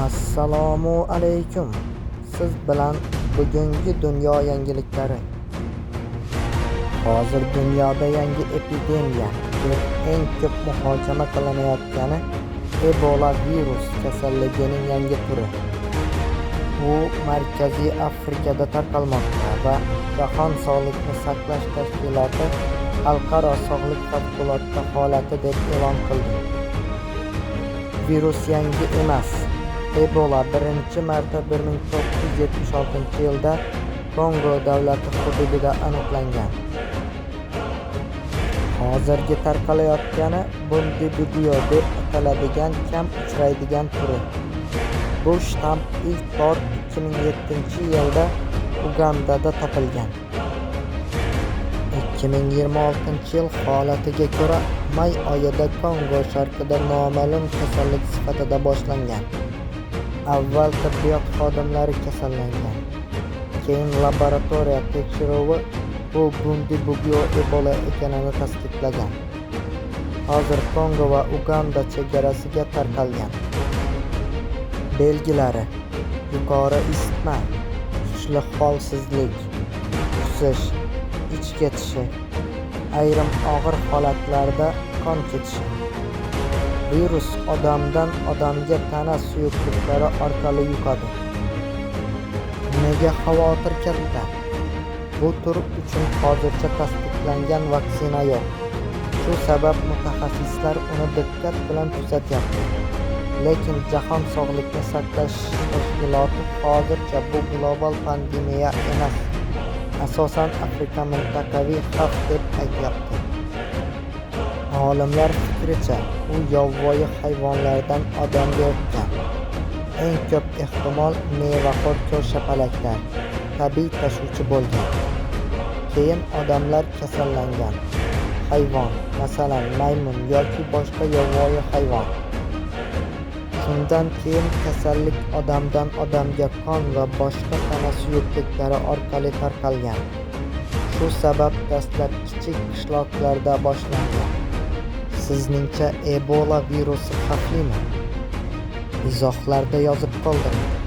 Assalomu alaykum. Siz bilan bugungi dunyo yangiliklari. Hozir dunyoda yangi epidemiya deb eng ko'p muhokama qilinayotgani Ebola virus kasalligining yangi turi. U Markaziy Afrikada tarqalmoqda va Jahon sog'liqni saqlash tashkiloti xalqaro sog'liq favqulodda holati deb e'lon qildi. Virus yangi emas. Ebola birinchi marta 1976-yilda Kongo davlati hududida aniqlangan. Hozirgi tarqalayotgani Bundibugyo deb ataladigan kam uchraydigan turi. Bu shtamm ilk bor 2007-yilda Ugandada topilgan. 2026-yil holatiga ko'ra, may oyida Kongo sharqida noma'lum kasallik sifatida boshlangan. Avval tibbiyot xodimlari kasallangan. Keyin laboratoriya tekshiruvi bu Bundibugyo Ebola ekanini tasdiqlagan. Hozir Kongo va Uganda chegarasiga tarqalgan. Belgilari: yuqori isitma, kuchli holsizlik, qusish, ich ketishi, ayrim og'ir holatlarda qon ketishi. Virus odamdan odamga tana suyuqliklari orqali yuqadi. Nega xavotir katta? Bu tur uchun hozircha tasdiqlangan vaksina yo'q. Shu sabab mutaxassislar uni diqqat bilan kuzatyapti. Lekin Jahon sog'liqni saqlash tashkiloti hozircha bu global pandemiya emas, asosan Afrika mintaqaviy xavf deb aytyapti. Olimlar fikricha, u yovvoyi hayvonlardan odamga o'tgan. Eng ko'p ehtimol mevaxo'r ko'rshapalaklar tabiiy tashuvchi bo'lgan. Keyin odamlar kasallangan. Hayvon, masalan, maymun yoki boshqa yovvoyi hayvon. Shundan keyin kasallik odamdan odamga qon va boshqa tana suyuqliklari orqali tarqalgan. Shu sabab dastlab kichik qishloqlarda boshlangan. Sizningcha Ebola virusi xavflimi? Izohlarda yozib qoldiring.